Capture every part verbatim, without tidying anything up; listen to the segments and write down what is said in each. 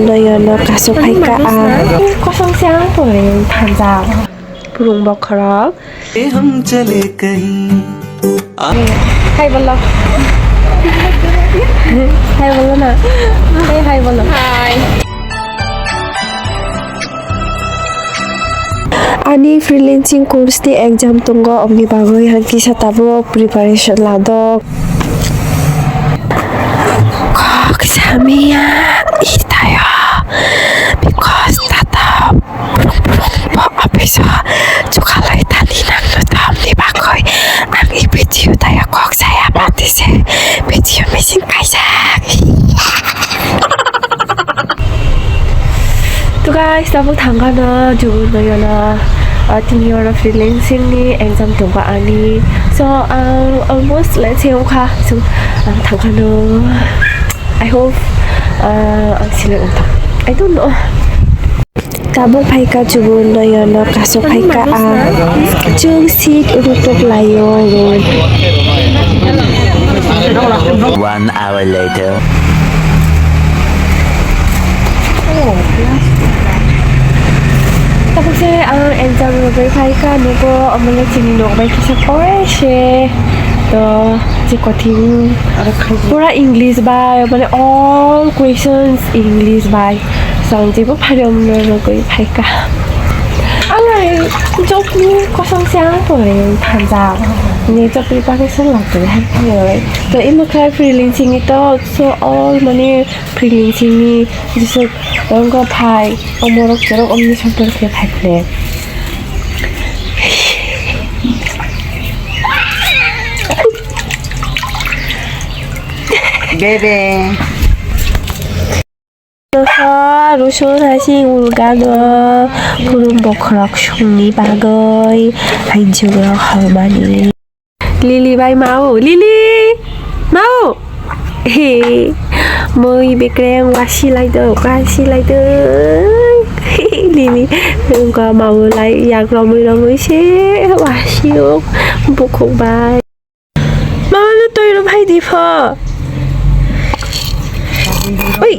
Noyono kasu phaikha ang. Kosong se ang pore thanjak. Purung bokhorok. हम चले कहीं। Hai bolo. Hai bolo na. Hai, hai bolo. Hai. Ani freelancing course ni exam tongo, omni bagwi ang kisa tabuk preparation ladok. Kok samia itayo, because tata bo office o chukalai tani nangno tamni bagwi ang i video tayo kok saya mati se video missing kaijak. To guys, tabuk thangkha no jubun noyono, ah, tini oro freelancing ni exam tongkha ani. So ang almost let's say ongkha. So ang thangkha no. I hope, ah, ang select ongkha. I don't know. Tabuk phaikha chubun noyono kasu phaikha ang. Chwng seat rutuk laio. One hour later. Tabuk se ang exam rwgwi phaikha nugo, omo le chini nok bai kisa kore se. To je kothin pura English bai, mane all questions English bai. Chwng jebo phairok no rwgwi phaikha. Ang hai job ni kosong se ang pore thanjak. Ni job preparation lagwi hai phaiwi. To imo khlai freelancing ni to, so all mane freelancing ni jesa tongo phai, omorok chorok omni software khe phai phle. Bebe. Noha, Rusun hai si ulgano, purung bokhorok songni bagwi, hai jugrok halmani. Lily bai mau, Lily! Mau! He, mui bekreng wasi lai do, wasi lai do. Lily, wngkha mau lai, yak romwi romwi se, wasi o, bukhuk bai. Mama no toi ro phai di pho. Oi.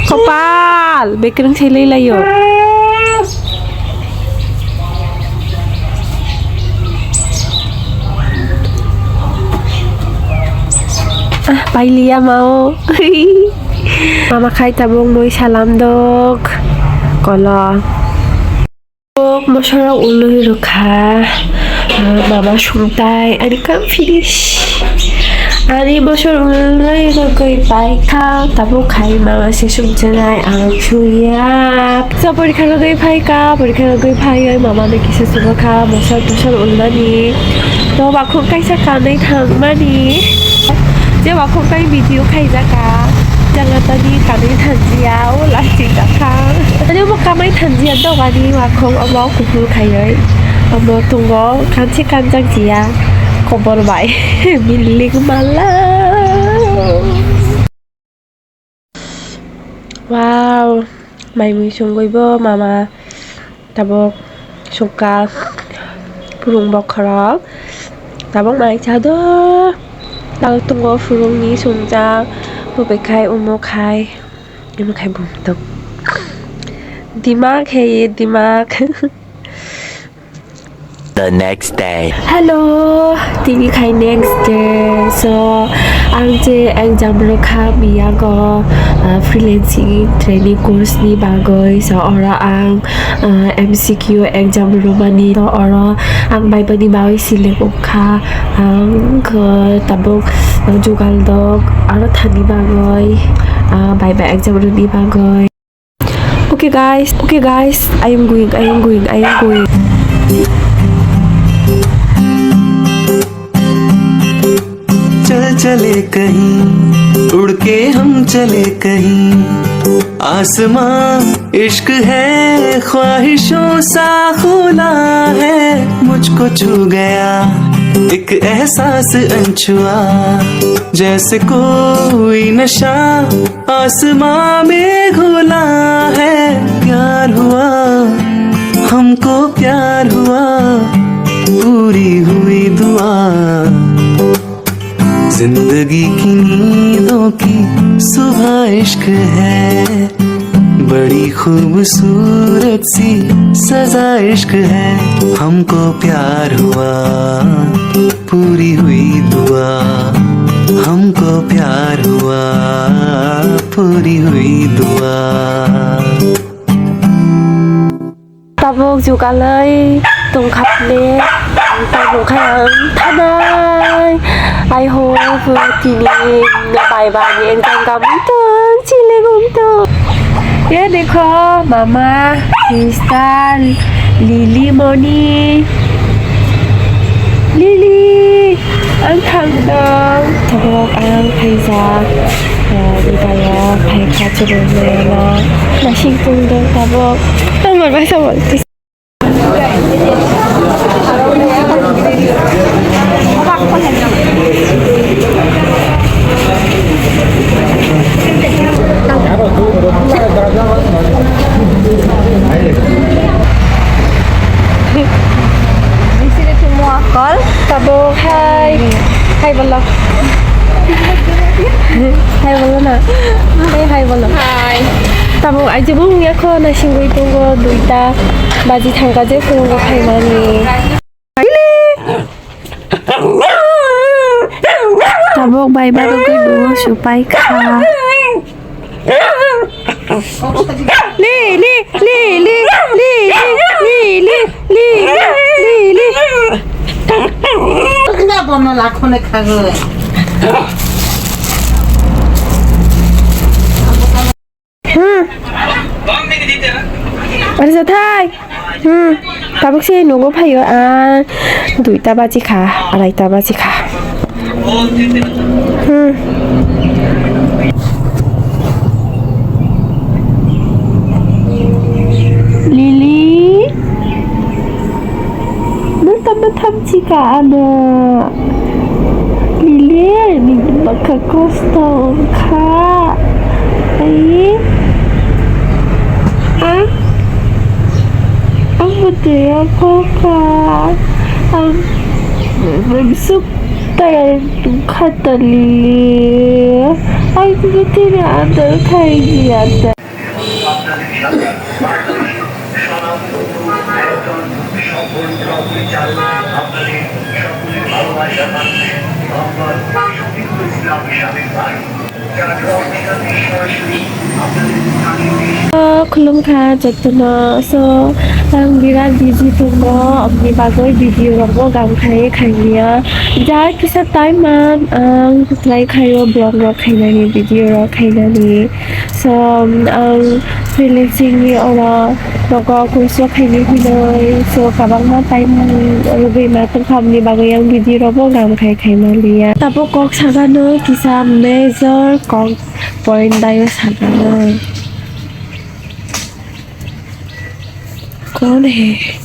Kopal, bekreng selai laio. Ah, pailiya mao. Mama khai tabuk mui salam dok. Kolo. Mosoro ului rwkha. Ah, mama sungtai. Ani kam finish. Ani mosoro ului rwgwi paikha. Tabuk khai mama se sungjanai ang suya. So, porikha rwgwi phaikha, porikha rwgwi phaiwi mama no kisa chubakha, mosor tosor ulnani. To wakhuk kaisa kanwi thangmani. Je wakhuk tai video khaijakha. Jangatani kanwi thanjiya, o lasing dakha. Ani omo kamai thanjiya dogani wakhuk omo kuphur khaiwi. Omo tongo kansi kanjak jiya. Kobor bai. Milik mala. Wow, mai mui sungwi bo mama tabuk sukha purung bokhorok tabuk mai cha do tabuk tongo purung ni sungjak bo bai khai omo khai omo khai bumtok dimak he ye dimak. The next day. Hello, tini khai next day. So, ang je exam rwkha miyago, ah, freelancing training course ni bagwi. So, oro ang, ah, M C Q exam rwmani. So, oro ang baibani bagwi select wngkha. Ang, ah, tabuk, ah, jugal dok aro thani bagwi, ah, baiba exam rwni bagwi. Okay guys, okay guys, I am going, I am going, I am going. चल चले कहीं, उड़ के हम चले कहीं। आसमां इश्क है, ख्वाहिशों सा खुला है। मुझको छू गया एक एहसास अनछुआ, जैसे कोई नशा आसमां में घुला है। प्यार हुआ हमको, प्यार हुआ, पूरी हुई दुआ, जिंदगी की नींदों की सुबह इश्क है, बड़ी खूबसूरत सी सजा इश्क है। हमको प्यार हुआ, पूरी हुई दुआ, हमको प्यार हुआ, पूरी हुई दुआ। Tabuk jugalai tongkha phile, tabuk khe ang thanai. I hope tini bai bani exam gamung tong, chile gum tong. Ye dekho, mama, sister, Lily, Moni. Lily, ang thang tong. Tabuk ang phaijak. Bidaya phaikha chwrwngmano nasing tongdok tabuk. Tamo bai sabo. Bisiri tumo akol. Tabuk hai. Hai bolo. Hai bolo na. Hai, hai bolo. Hai. Tabuk aijibung yakho naisingwi tongo duita baji thangka je phungo phaimani. Tabuk bai barogwi bo supai kha. Li, li, li, li. Ina bono lakhone khagwi. Hmm. Ari jathai. Hmm. Tabuk se nogo phaio, ah, duita baji kha, araita baji kha. Hmm. Lily? Nwng tamo thamchi ka ano? Lily, nini bwkha kosto wngkha. Ai? Ang? Ang bwtwi ya kokha. Ang, ang suk tayar wngkha ta Lily. Ang bwtwi ni ador khai ya ta. Oh, khulumkha jotono. So, ang birat busy tongo, aboni bagwi video rokbo gam khai khailiya. Ja kisa time man, ang try khaio vlog rok khainani, video rok khainani. So, ang freelancing ni oro nogo kurso khaini hinwi, so, kwbangma time rwgwi ma tongkha, aboni bagwi ang video rokbo gam khai khaima liya. Tabuk kok sagano kisa major kok point dayo sagano. Kon he?